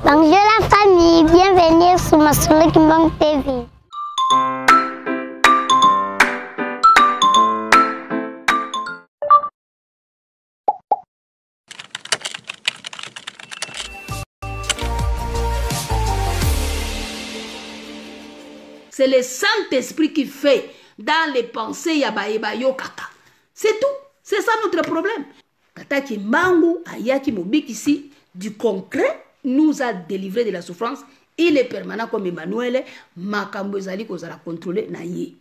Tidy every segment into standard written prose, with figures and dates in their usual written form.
Bonjour la famille, bienvenue sur Masolo Kimbangu TV. C'est le Saint-Esprit qui fait dans les pensées ya baye bayokaka. C'est tout. C'est ça notre problème. Tata Kimbangu ayaki mobikisi du concret nous a délivré de la souffrance. Il est permanent comme Emmanuel. Makambo ezali kozala contrôlé na ye.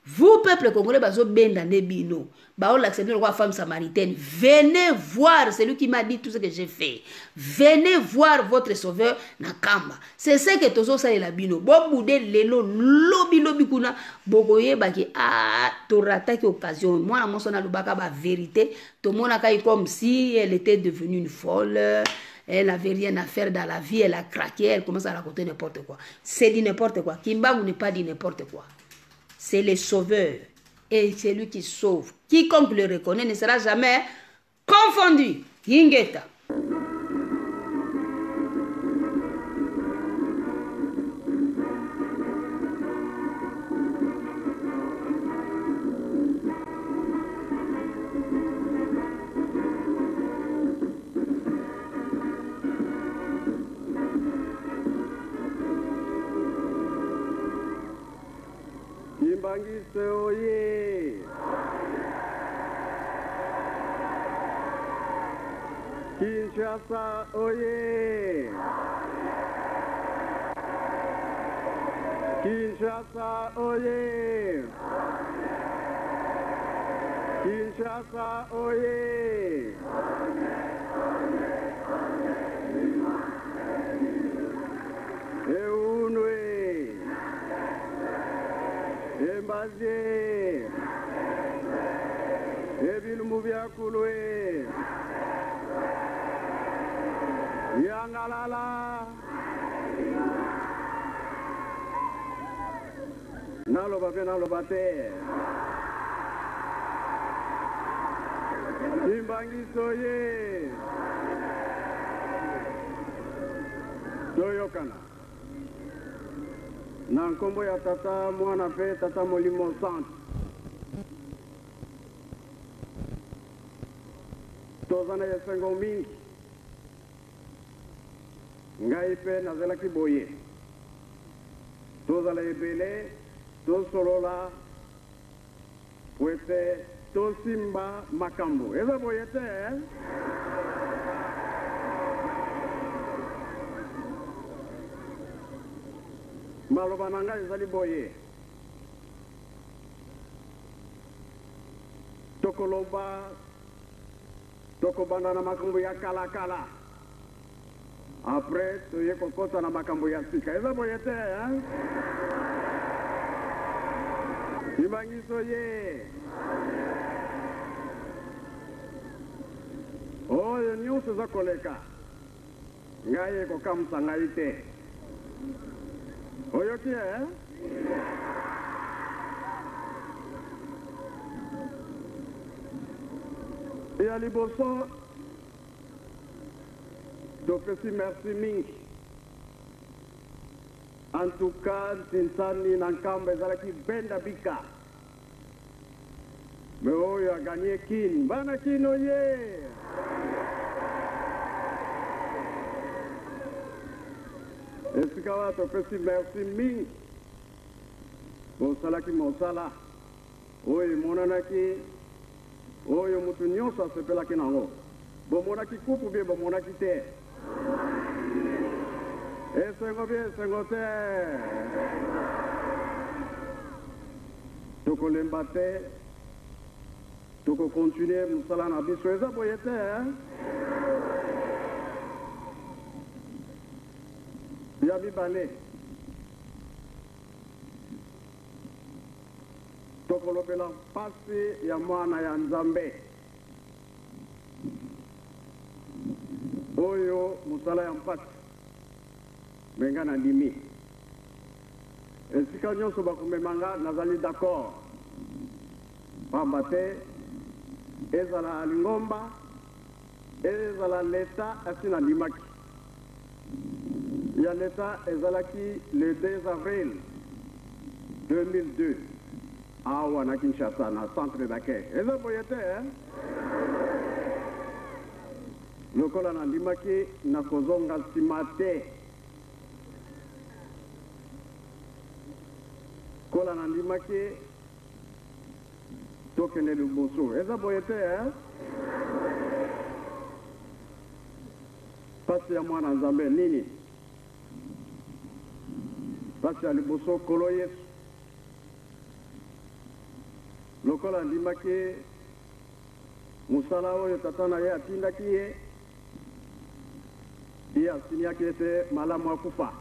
Vous, peuple congolais, bazo benda nde bino. Baolakisa bino lokola femme samaritaine. Venez voir celui qui m'a dit tout ce que j'ai fait. Venez voir votre sauveur na kamba. C'est ce que tozosalela bino. Bobude lelo lobi lobi kuna bokoyeba ke ah torataki occasion. Mwana mwasi wana alobaka ba vérité. Tomonaka ye comme si elle était devenue une folle. Elle n'avait rien à faire dans la vie, elle a craqué, elle commence à raconter n'importe quoi. C'est du n'importe quoi. Kimbangu n'est pas dit n'importe quoi. C'est le sauveur et c'est lui qui sauve. Quiconque le reconnaît ne sera jamais confondu. Ingeta. Kimbanguiste oye! Kinshasa oye! Kinshasa oye! Kinshasa oye! Eunwe! Embaze! Ebilumu byakulwe! Yangalala! Naloba mpe naloba te. Kimbanguiste oye! Toyokana. Na nkombo ya Tata, Mwana mpe Tata Molimo Santu. Toza na esengo mingi. Ngai mpe nazelaki boye. Tozala ebele, tosolola po ete tosimba makambo. Eza boye te eh? Maloba na ngai ezali boye. Tokoloba, tokobanda na makambo ya kala kala. Après toye kokota na makambo ya sika. Eza boye te hein? Kimbanguiste ye. Oyo nyonso eza koleka ngai ekokamwisa ngai te. Oyoki eh? Ya liboso Topesi merci mingi. En tout cas Ntinsani na Nkamba ezalaki benda bika. Mais oyo a gagner Kin. Bana Kin oyee! Esika wana topesi merci mingi. Bosalaki mosala oyo emonanaki. Oyo mutu nionso asepelaki nango. Bomonaki coupe ou bien bomonaki te? Esengo bien esengo te? Tokolemba te, toko continuer musala na biso. Eza boye te hein? Ya mibale. Tokolobela mpasi ya Mwana ya Nzambe, oyo mosala ya mpasi. Mais nga nandimi. Esika nionso bakomema nga, nazali d'accord. Pamba te, ezala lingomba, ezala l'Etat, esi nandimaki. Ya leta ezalaki le 2 avril 2002 awa na Kinshasa na centre d'accueil. Eza boye te eh? Lokola nandimaki nakozonga nsima te. Kola nandimaki tokende liboso. Eza boye te eh? Pasi ya mwana Nzambe nini? Pasi ya liboso Nkolo Yesu lokola andimaki mosala oyo tata na ye atindaki ye, ye asiniaki ete malamu akufa.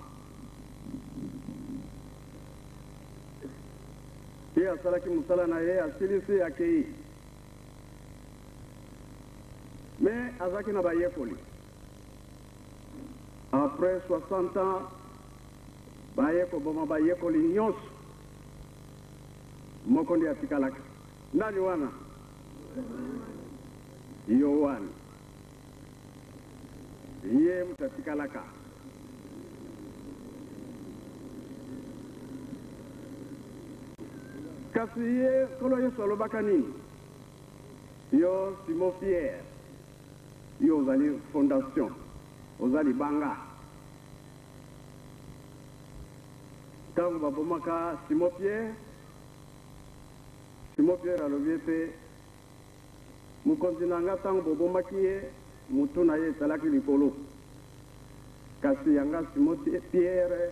Ye asalaki mosala na ye, asilisi, akei. Mais azalaki na bayekoli. Après 60 ans, baye koboma bayekoli nyonso. Moko nde atikalaka. Nani wana? Yoane. Ye moto atikalaka. Kasi ye, Nkolo Yesu alobaka nini? Yo Simon Pierre, yo ozali fondation, oza libanga. Ntango babomaka Simon Pierre, Simon Pierre alobi ete, Mokonzi na nga, ntango bobomaki ye, motu na ye etalaki likolo, kasi ya nga Simon Pierre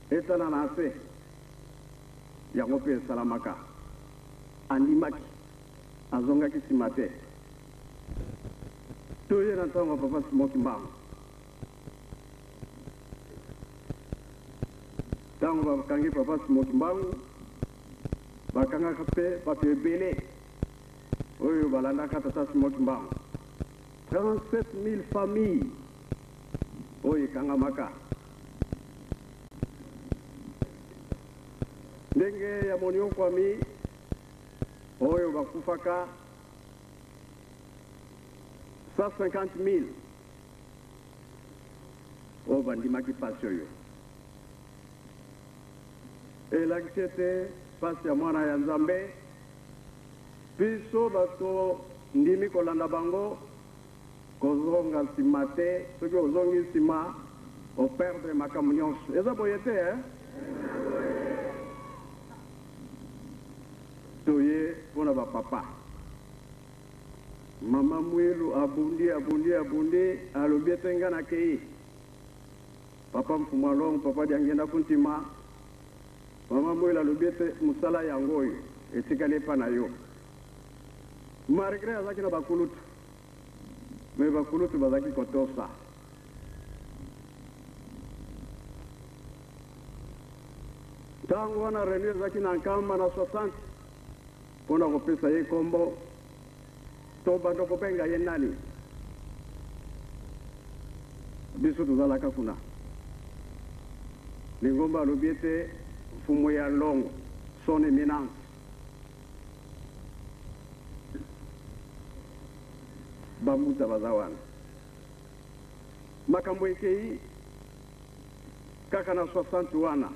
etala na nse. Yango mpe esalamaka. Andimaki. Azongaki nsima te. Toye na ntango ya Papa Simon Kimbangu. Ntango bakangi Papa Simon Kimbangu, bakangaka mpe bato ebele oyo balandaka Tata Simon Kimbangu. 37 000 familles oyo ekangamaka. Ndenge ya moniokwami oyo bakufaka 150 000 oyo bandimaki pasi oyo elakisi ete pasi ya mwana ya Nzambe, biso bato ndimi kolanda bango, kozonga nsima te. Soki ozongi nsima, operdre makambo nyonso. Eza boye te eh? Toye mpona bapapa. Mama Mwilu abundi, abundi, abundi, alobi ete nga nakei. Papa Mfumu Alongo, Papa Diangenda Kuntima, Mama Mwilu alobi ete mosala yango oyo etikali epa na yo. Malgré azalaki na bakulutu, me bakulutu bazalaki kotosa. Ntango wana réunion ezalaki na Nkamba na 60 mpona kopesa ye nkombo, to bando kobenga ye nani, biso tozalaka kuna. Lingomba alobi ete Mfumu ya Longo, son éminence. Bambuta baza wana. Makambo ekei kaka na 60 wana.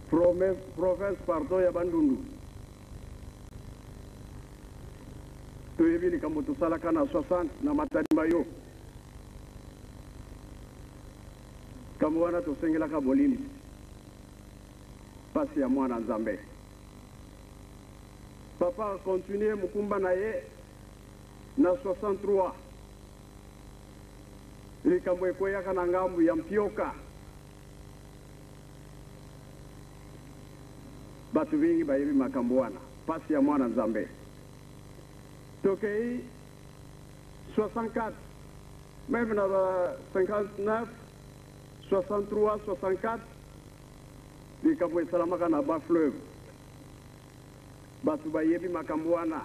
Province, pardon, ya Bandundu. Toyebi likambo tosalaka na 60 na Matadi Mayo. Kambo wana tosengelaka bolimbisi. Pasi ya mwana Nzambe. Papa continue mokumba na ye na 63. Likambo ekweyaka na ngambu ya Mpioka. Bato mingi bayebi makambo wana. Pasi ya mwana Nzambe. Tokei 64, même na 59, 63, 64, likambo esalamaka na ba fleuve. Bato bayebi makambo wana.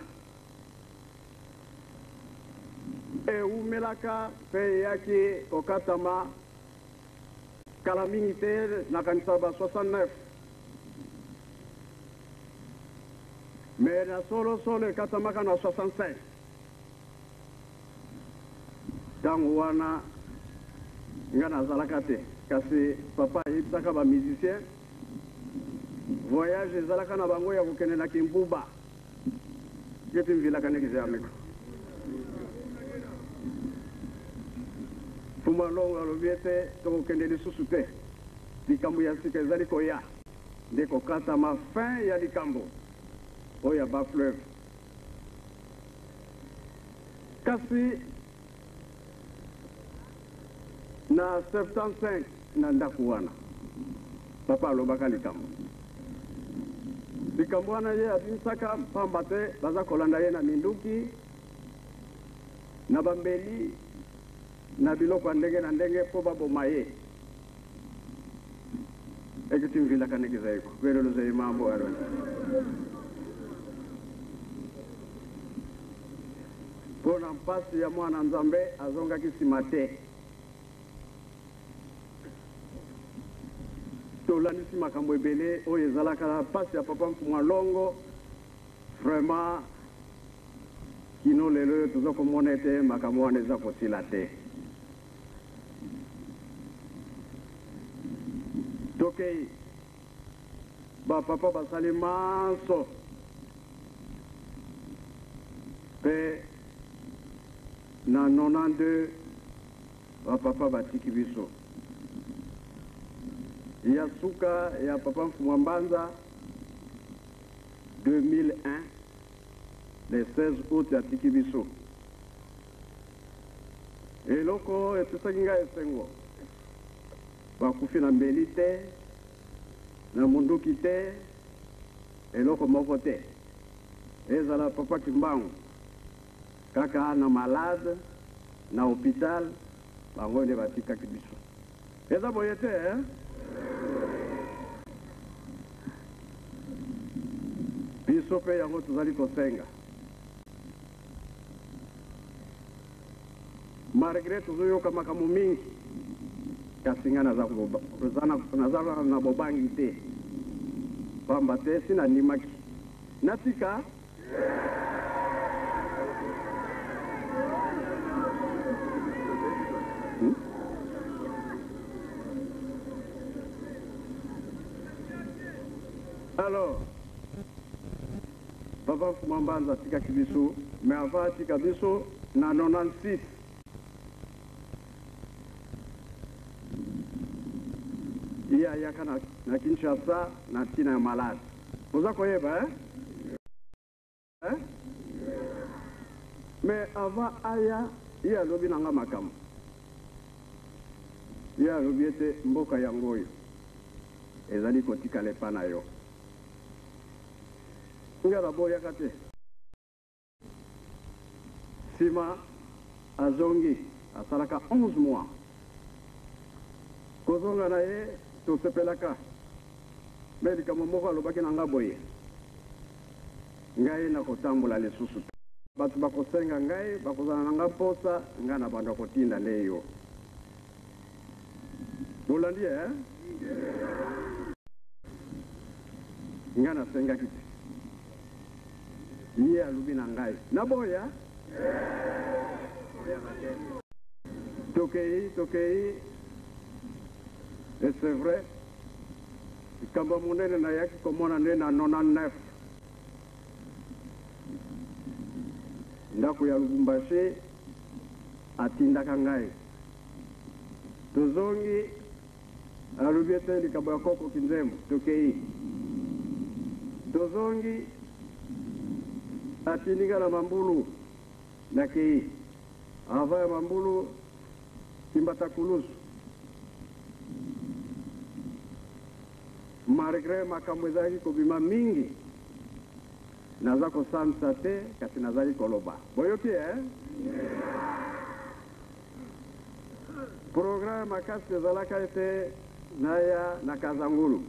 Ewumelaka mpe eyaki kokatama kala mingi te, nakanisa ba 69. Me na solo solo ekatamaka na 65. Tango wana nga nazalaka te kasi papa ayebisaka ba musiciens voyage ezalaka na bango ya kokende na Kimbuba keti mvilaka ndenge eza miko. Fuma Longo alobi ete tokokende lisusu te, likambo ya sika ezali koya nde kokatama fin ya likambo oyo ya bas fleuve. Kasi na 75 na ndako wana papa alobaka likambo likambo wana ye abimisaka mpamba te baza kolanda ye na minduki na bambeli na biloko ya ndenge na ndenge mpo baboma ye ekiti mvilaka ndenge zaiko velelo zai mambo alona Mpo na mpasi ya Mwana Nzambe, azongaki nsima te. Tolandisi makambo ebele oyo ezalaka na mpasi ya Papa Mfumua Longo. Vraiment, kino lelo oyo toza komona ete makambo wana eza kosila te. Tokei, ba papa basali manso. Pe na 92 ba papa batiki biso. Ya suka ya papa Mfumua Mbanza 2001 le 16 aout atiki biso. Eloko epesaki ngai esengo bakufi na mbeli te, na munduki te, eloko moko te. Ezala papa kimbangu kaka na malade na hopital bango nde batikaki biso eza boye te eh? Biso pe yango tozali kosenga malgre tozoyoka makambo mingi kasi ngai naza na bobangi te pamba te si nandimaki natika Alors papa Mfuma Mbanza atikaki biso mais avant atika biso na 96 ye ayaka na, na Kinshasa na ntina ya malade. Boza koyeba eh? Eh? Mais avant aya ye alobi na nga makambo. Ye alobi ete mboka yango oyo ezali kotikala epa na yo. Nga naboyaka te. Sima azongi asalaka 11 mois. Kozonga na ye tosepelaka mais likambo moko alobaki na nga boye, ngai nakotambola lisusu te. Bato bakosenga ngai, bakozala na nga mposa, ngai nabanda kotinda nde yo. Bolandi eh? Ngai nasengaki te. Ye alobi na ngai, naboya? Tokei, tokei, et c'est vrai, likambo ya monene nayaki komona nde na 99. Ndako ya Lubumbashi atindaka ngai. Tozongi, alobi ete likambo ya koko Kinzembo, tokei. Tozongi, atindi ngai na Mambulu, nakei. Avant ya Mambulu, Kimbatakulusu. Malgre makambo ezalaki kobima mingi, naza kosambisa te, kasi nazali koloba. Boyoki eh? Programme makasi ezalaka ete naya na Kazangulu.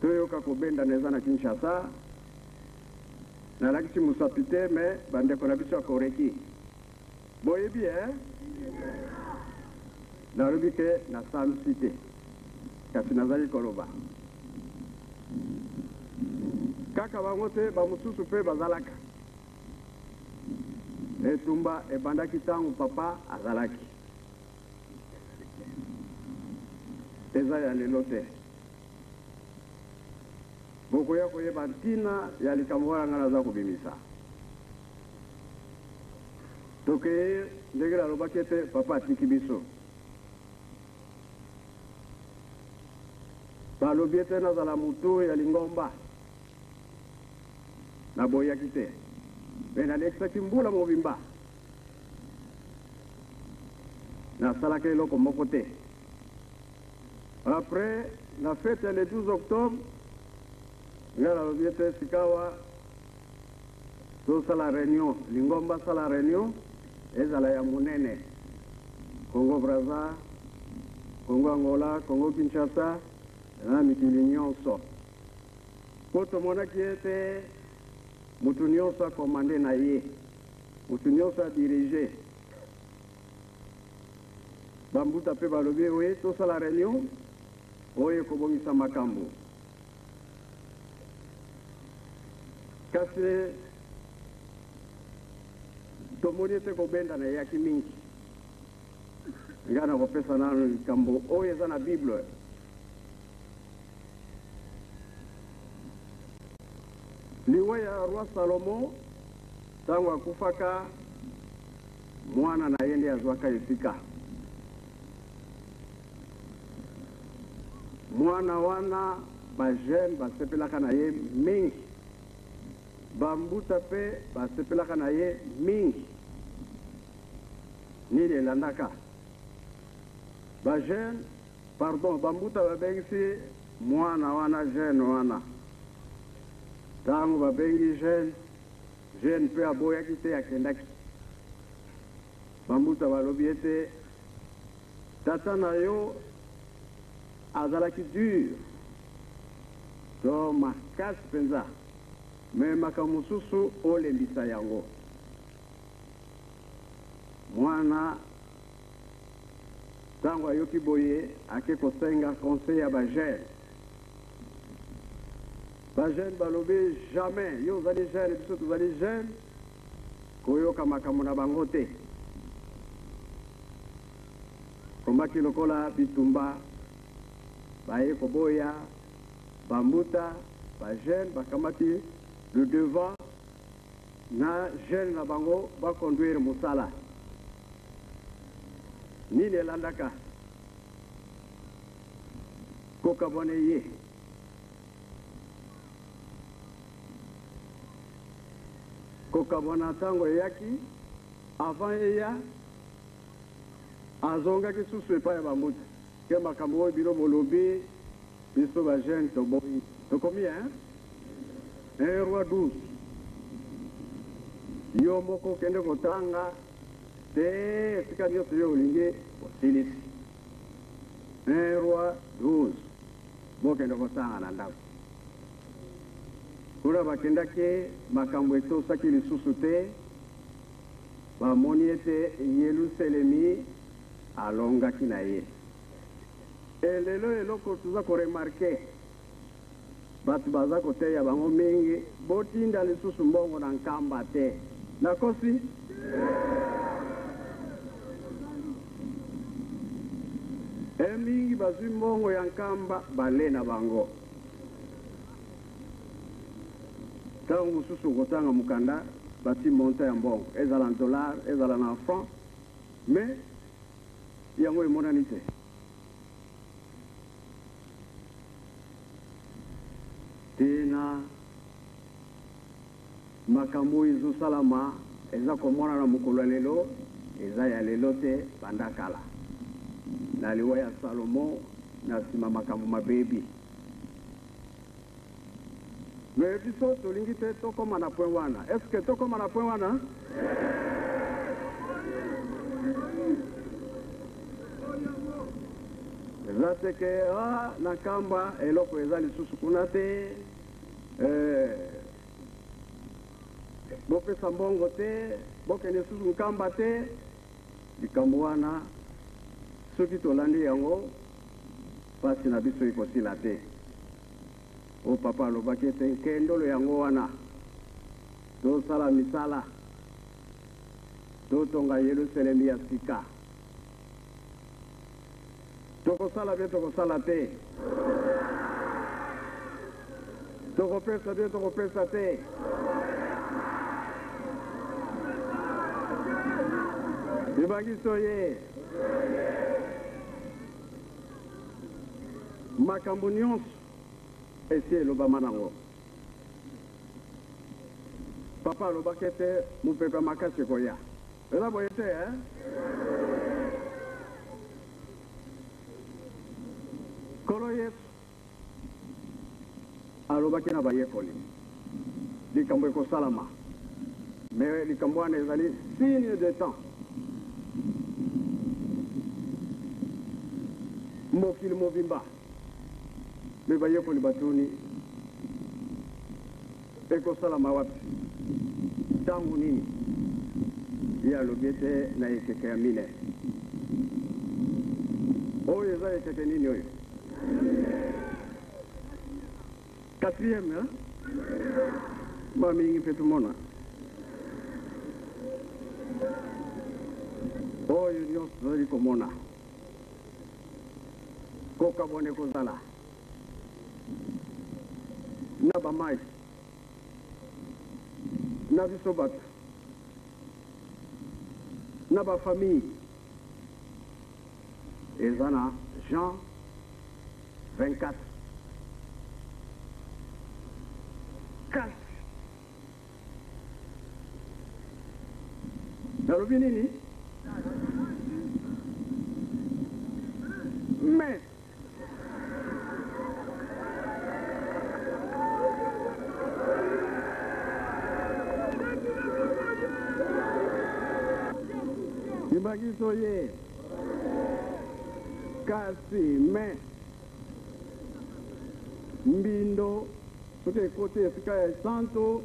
Toyoka kobendana eza na Kinshasa. Nalakisi mosapi te, mais bandeko na biso ya Koreki. Boyebi eh? Nalobi ke nasambisi te, kasi nazali koloba. Kaka bango te, bamosusu pe bazalaka. Etumba ebandaki ntango papa azalaki. Eza ya lelo te. Bokoya koyeba ntina ya likambo wana ngai naza kobimisa. Tokei ndenge nalobaki ete papa atiki biso. Balobi ete nazala motu ya lingomba. Naboyaki te, mpe nalekisaki mbula mobimba nasalaka eloko moko te. Après na fete ya le 12 octobre, ngai nalobi ete sikawa tosala reunion, lingomba asala reunion ezala ya monene, Congo Brazza, Congo Angola, Congo Kinshasa na mikili nyonso. Mpo tomonaki ete moto nyonso a commander na ye, moto nyonso a diriger. Ba mbuta mpe balobi oui, tosala reunion oyo ekobongisa makambo. Kasi tomoni ete kobendana eyaki mingi. Ngai nakopesa nanu likambo oyo eza na Bible. Liwa ya roi Salomon, tango akufaka, mwana na ye nde azwaka esika. Mwana wana ba jeunes basepelaka na ye mingi, ba mbuta pe basepelaka na ye mingi. Nini elandaka? Ba jeunes Pardon ba mbuta ba bengisi muana wana jeune wana tango ba bengi jeune, jeune pe aboyaki te akendaki ba mbuta balobi ete tata na yo azalaki dur to makasi penza mais makambo mosusu olembisa yango muana Tango ayoki boye, ake kosenga conseil ya ba jeunes. Ba jeunes balobi jamais, yo ozali jeune, biso tozali jeune, koyoka makambo na bango te. Ekomaki lokola bitumba, baye koboya ba mbuta, ba jeunes bakamati le devant na jeune na bango ba conduire musala. Nini elandaka? Kokabwana eye. Kokabwana tango eyaki, avant eya, azongaki susu epai ya ba mbuta. Ke makambo oyo bino bolobi, biso ba jeunes toboyi. Tokomi hein? Un roi 12. Yo moko kende kotanga te esika nionso yo olingi osilisi. Un roi 12. Bokende kotanga na ndako. Kuna bakendaki makambo etosaki lisusu te, bamoni ete Yeluselemi alongaki na ye. Et lelo eloko toza ko remarquer, Batu baza koteya bango mingi botinda lisusu mbongo na nkamba te nakosi? E mingi bazui mbongo ya nkamba bale na bango. Tango mosusu okotanga mokanda bati montant ya mbongo ezala na dollars ezala na francs mais yango emonani te. Tina makambo oyo ezo salama eza komonana mokolo ya lelo eza ya lelo te banda kala na liwa ya Salomon na sima makambo mabebi mais biso tolingi te tokoma na point wana est ce que tokoma na point wana? Eza te ke ah na Nkamba eloko eza lisusu kuna te eh, bopesa mbongo te, bokende lisusu Nkamba te. Likambo wana soki tolandi yango pasi na biso ekosila te. Oyo papa alobaki ete nkendolo yango wana tosala misala. Totonga Yelusalemi ya sika. Tokosala bie tokosala te. Tokopesa bie tokopesa te. Libangiso ye. Makambo nyonso esi elobama nango. Papa alobaki ete mopepe ya makasi ekoya. Eza boye te, eh? Nkolo Yesu alobaki na bayekoli, likambo ekosalama. Mais likambo wana ezali signe de temps. Mokili mobimba. Mais bayekoli batuni, Ekosalama wapi? Ntango nini? Ye alobi ete na ekeke ya mine. Oyo eza ekeke nini oyo? Quatrième, hein? Ba mingi mpe tumona. Oyo nyonso tozali komona. Kokabwana ekozala na ba mayi na biso bato na ba famille eza na Jean 24 kasi Nalobi nini? Mais Ibakiso ye kasi mais mbindo Soki ekoti esika ya esantu,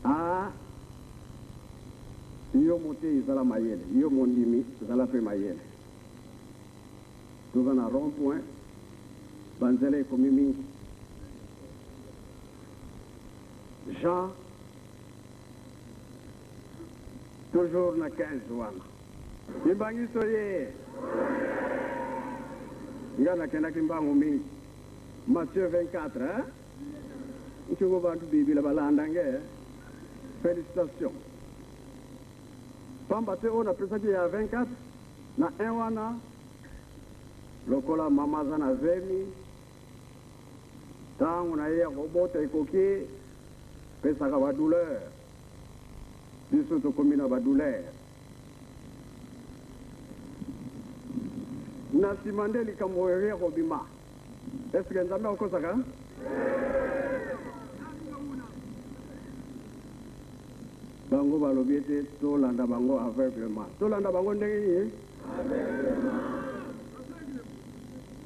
ah, yo moteyi zala mayele, yo mondimi zala pe mayele. Toza na rond point, ba nzela ekomi mingi. Jean toujours na 15 wana. Kimbangiso ye. Nga nakendaki mbangu mingi. Matthieu 24 hein? Nchungu bantu bibila balanda nge. Felicitations. Pamba te oyo napesaki ya 24 na 1 wana lokola mama aza na zemi ntango na ye ya kobota ekoki pesaka ba douleur biso tokomi na ba douleur Na sima nde likambo oyo ekobima. Est ce que Nzambe akokosaka? Bango balobi ete tolanda bango aveuglement. Tolanda bango ndenge nini?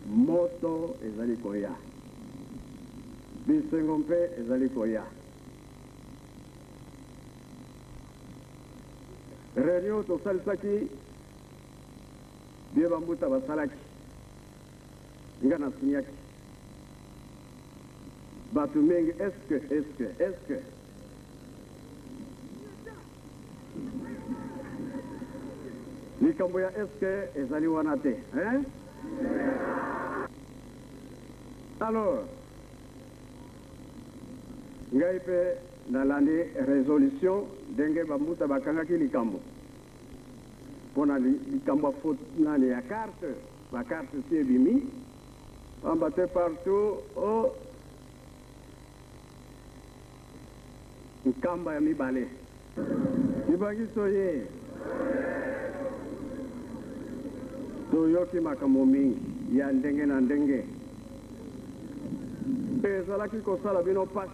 Moto ezali koya. Bisengo mpe ezali koya. Reunion tosalisaki bie ba mbuta basalaki nga na signaki batu mingi est ce que est ce que est ce que likambo ya est ce que ezali wana te hein? Alors Ngai pe nalandi resolution ndenge ba mbuta bakangaki likambo pona likambo ya faute nani ya carte ba carte esi ebimi pamba te partout oh nkamba ya mibale. Libangiso ye toyoki makambo mingi ya ndenge na ndenge. Ezalaki kosala bino pasi,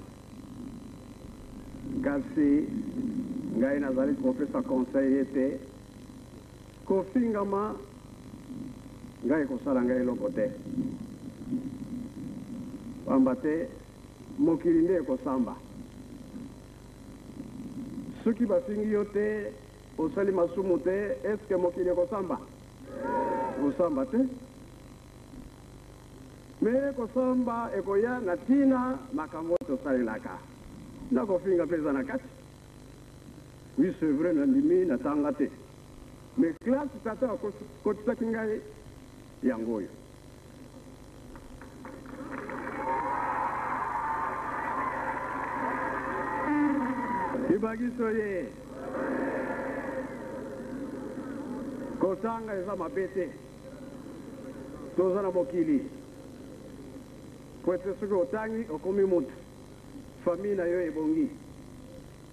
kasi ngai nazali kopesa conseil ete kofingama ngai ekosala ngai eloko te, pamba te mokili nde ekosamba. Soki bafingi yo te, osali masumu te, est ce que mokili ekosamba? Ekosamba te. Mais kosamba ekoya na tina makambo oyo tosalelaka na kofinga pe eza na kati. Oui c'est vrai nandimi natanga te mais classe tata akotisaki ngai yango oyo. Libagiso ye kotanga eza mabe te toza na mokili po ete soki otangi okomi mutu famille na yo ebongi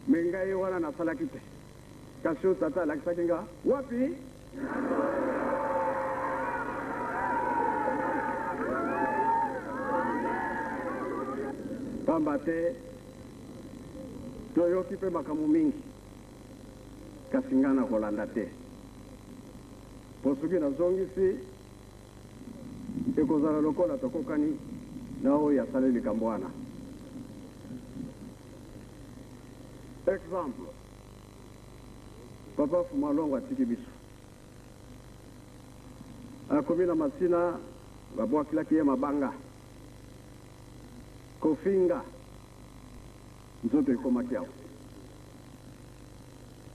mais ngai wana nasalaki te kasi oyo tata alakisaki nga wapi pamba te toyoki mpe makambo mingi kasi ngai nakolanda te mpo soki nazongisi ekozala lokola tokokani na oyo asali likambo wana. Exemple, Papa Fumalongo atiki biso. Akomi na Masina, babwakilaki ye mabanga. Kofinga, nzoto ekomaki awa.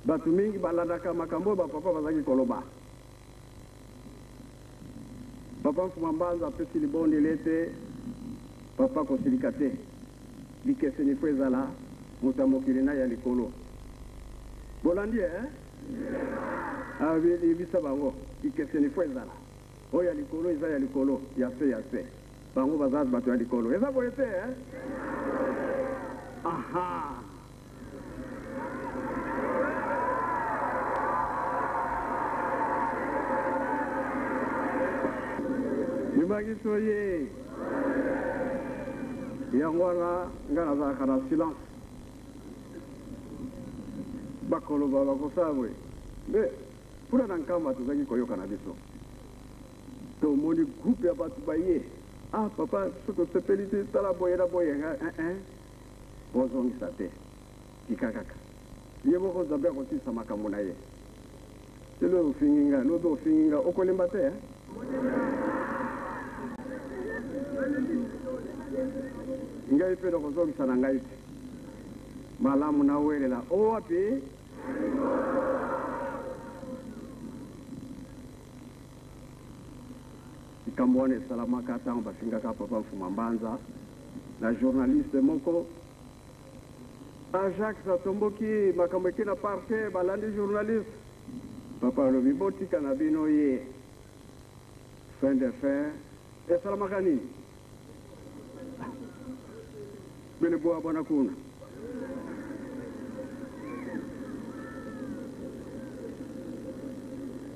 Bato mingi balandaka makambo oyo bapapa bazalaki koloba. Papa Mfuma Mbanza apesi libondeli ete, Papa kosilika te, likeseni faut ezala moto ya mokili na ya likolo. Bolandi eh? Ah, yebisa bango likeseni faut ezala, oyo ya likolo eza ya likolo, ya se ya se. Bango baza bato ya likolo. Eza boye te eh? Aha! Libakiso ye yango wana ngai nazalaka na silence bakoloba bakosala boye mpe kuna na nkamba tozalaki koyoka na biso tomoni groupe ya bato baye ah papa biso tosepeli te tala boye na boye eh, eh. Bozongisa te. Tika kaka. Ye moko Nzambe akosilisa makambo na ye. Lelo ofingi nga, lobi ofingi nga, okolemba te hein? Ngai pe nakozongisa na ngai te. Malamu nawelela o wapi? Likambo wana esalamaka tango bafingaka Papa Mfuma Mbanza na journaliste moko. Ajax atomboki, makambo eke na parquet, balandi journaliste. Papa alobi botika na bino ye. Fin de fin, esalamaka nini? Bene boa bwana kuna.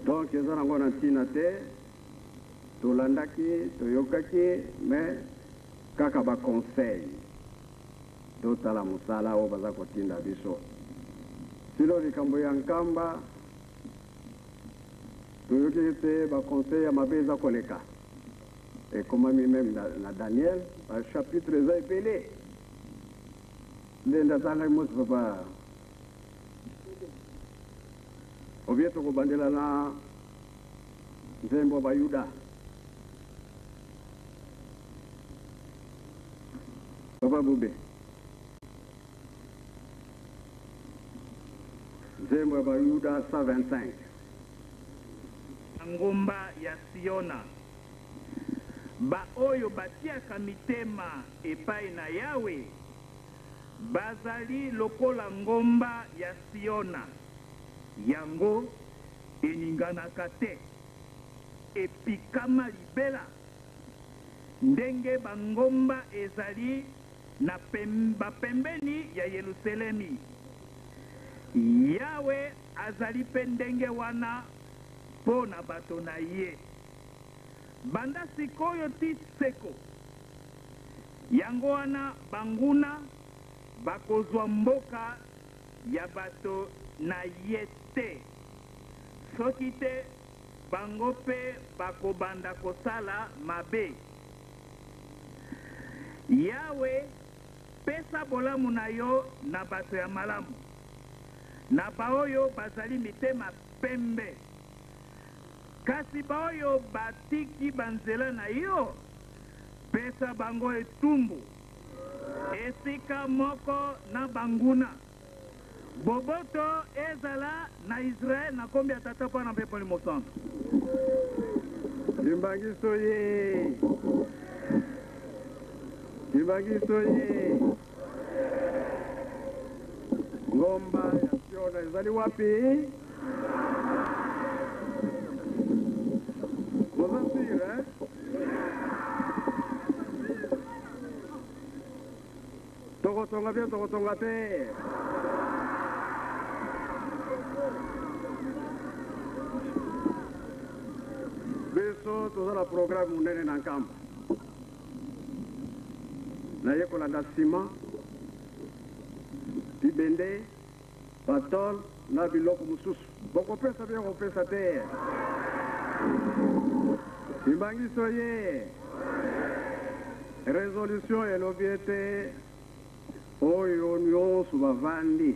Donc eza nango na ntina te, tolandaki, toyokaki, mais kaka ba conseils. Totala mosala oyo baza kotinda biso. Sino likambo ya Nkamba, toyoki ete ba conseils ya mabe eza koleka. Ekomami meme na, na Daniel, ba chapitres eza ebele. Nde ndatangaki mosi papa. Obie tokobandela na nzembo ya Bayuda. Papa Bube. Nzembo ya Bayuda 125. Na ngomba ya Siona. Baoyo batiaka mitema epai na Yawe bazali lokola ngomba ya Siona, yango eninganaka te, epikama libela. Ndenge bangomba ezali na bapembeni ya Yeluselemi, Yawe azali mpe ndenge wana mpo na bato na ye, banda sik'oyo tii seko. Yango wana banguna bakozwa mboka ya bato na ye te, soki te bango mpe bakobanda kosala mabe. Yawe, pesa bolamu na yo na bato ya malamu, na baoyo bazali mitema pembe. Kasi baoyo batiki banzela na yo, pesa bango etumbu esika moko na banguna. Boboto ezala na Israel na kombo ya Tata, Mwana mpe Molimo Santu. Kimbangisto ye! Kimbangisto ye! Ngomba ya Siona ezali wapi? Boza sur, hein? Tokotonga bien, tokotonga te. Biso toza na programme monene na Nkamba. Naye kolanda ciment, bibende, batol na biloko mosusu. Bokopesa bien, kopesa te. Kimbangisto ye. Resolution elobi ete oyo nionso bavandi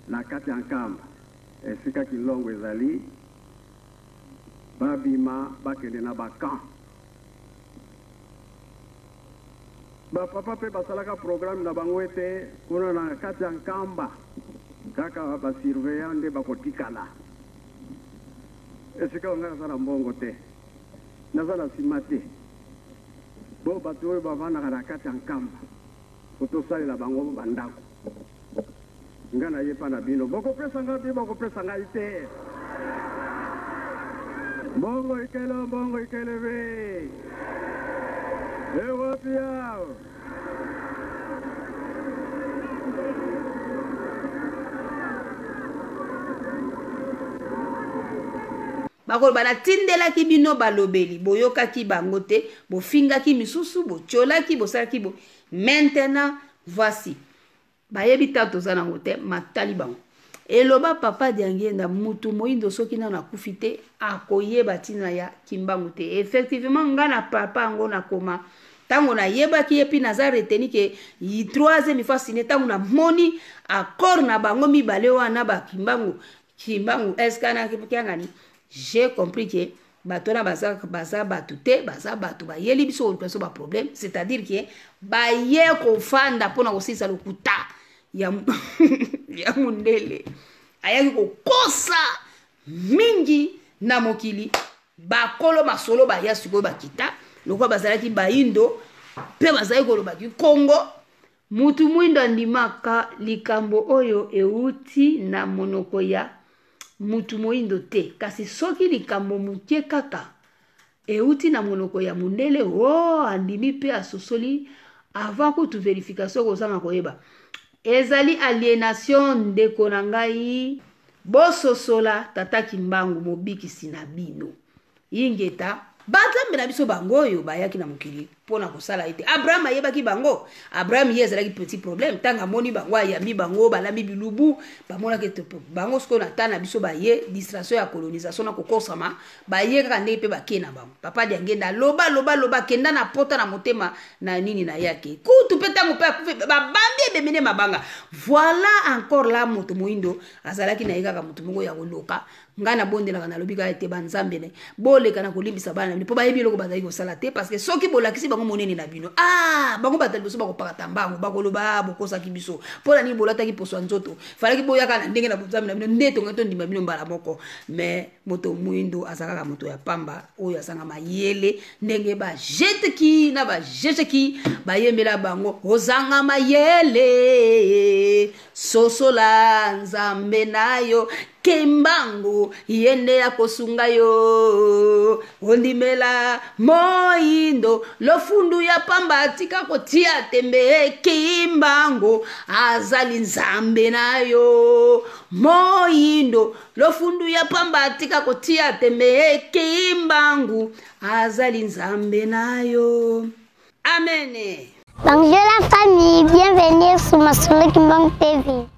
na kati ya Nkamba esika Kilongo ezali babima bakende na ba camps. Ba papa pe basalaka programme na bango ete kuna na kati ya Nkamba kaka ba surveillants nde bakotikala. Esika oyo ngai naza na mbongo te, naza na sima te. Bo bato oyo bavandaka na kati ya Nkamba po tosalela bango ba ndako. Nga naye epa na bino, bokopesa nga te, bokopesa ngai te. Mbongo ikelo, mbongo ikeleve. Ewapi awa? Bakoloba, Natindelaki bino balobeli, boyokaki bango te, bofingaki misusu, botiolaki, bosalaki bo. Maintenant, voici. Bayebi ntango toza nango te, matali bango. Eloba Papa Diangienda, mutu moindo soki nano akufi te, akoyeba ntina ya Kimbangu te. Effectivement, nga na papa yango nakoma ntango nayebaki ye mpi naza reteni ke troisième fois sine ntango namoni accord na bango mibale wana ba Kimbangu Kimbangu SK na Kiangani, j'ai compris que bato wana baza, baza bato te, baza bato bayeli biso koluka biso baproblème, c'est-à-dire que baye kofanda mpona kosilisa lokuta ya, ya mondele ayaki kokosa mingi na mokili. Bakolo masolo baya sikoyo bakita lokola bazalaki baindo mpe bazalaki koloba kikongo. Mutu mwindo andimaka likambo oyo euti na monoko ya mutu moindo te, kasi soki likambo moke kaka euti na monoko ya mondele, oh, andimi pe asosoli avant kutu verification kozanga koyeba. Ezali alienation ndeko na ngai. Bososola Tata Kimbangu mobikisi na bino. Ingeta. Ba nzambe na biso bango oyo bayaki na mokili mpo na kosala ete Abraham ayebaki bango. Abraham ye ezalaki petit problème ntango amoni bango, ayambi bango, balambi bilubu, bamonaki ete bango sikoyo na temps na biso baye distraction ya colonisation na kokosama, baye kaka ndenge mpe bake na bango. Papa Diangenda aloba loba loba, kenda na pota na motema na nini na ye ake kutu mpe ntango mpe akufi babambi ebembe nde mabanga. Voilà encore la moto moindo azalaki na ye kaka moto moko ya koloka. Ngai nabondelaka, nalobi kaka ete banzambe ne boleka na kolimbisa bana na bino mpo bayebi eloko bazali kosala te, parce que soki bolakisi bango monene na bino, bango bato ya liboso bakopakata mbangu, bakoloba, ah, bokosaki biso mpo na nini bolataki poso ya nzoto, falaki boyaka na ndenge na bonzambe na bino nde tongai tondima bino mbala moko. Mais moto moindo aza kaka moto ya pamba oyo azanga mayele, ndenge ba jeteki na ba jeteki bayembela bango ozanga mayele, sosola nzambe na yo, Kimbangu ye nde akosunga yo, ondimela moindo lofundu ya pamba, tika kotia tembe, Kimbangu azali nzambe na yo, moindo lofundu ya pamba, tika kotia tembe, Kimbangu azali nzambe na yo. Amen. Bonjour la famille, bienvenue sur Masolo Kimbangu TV.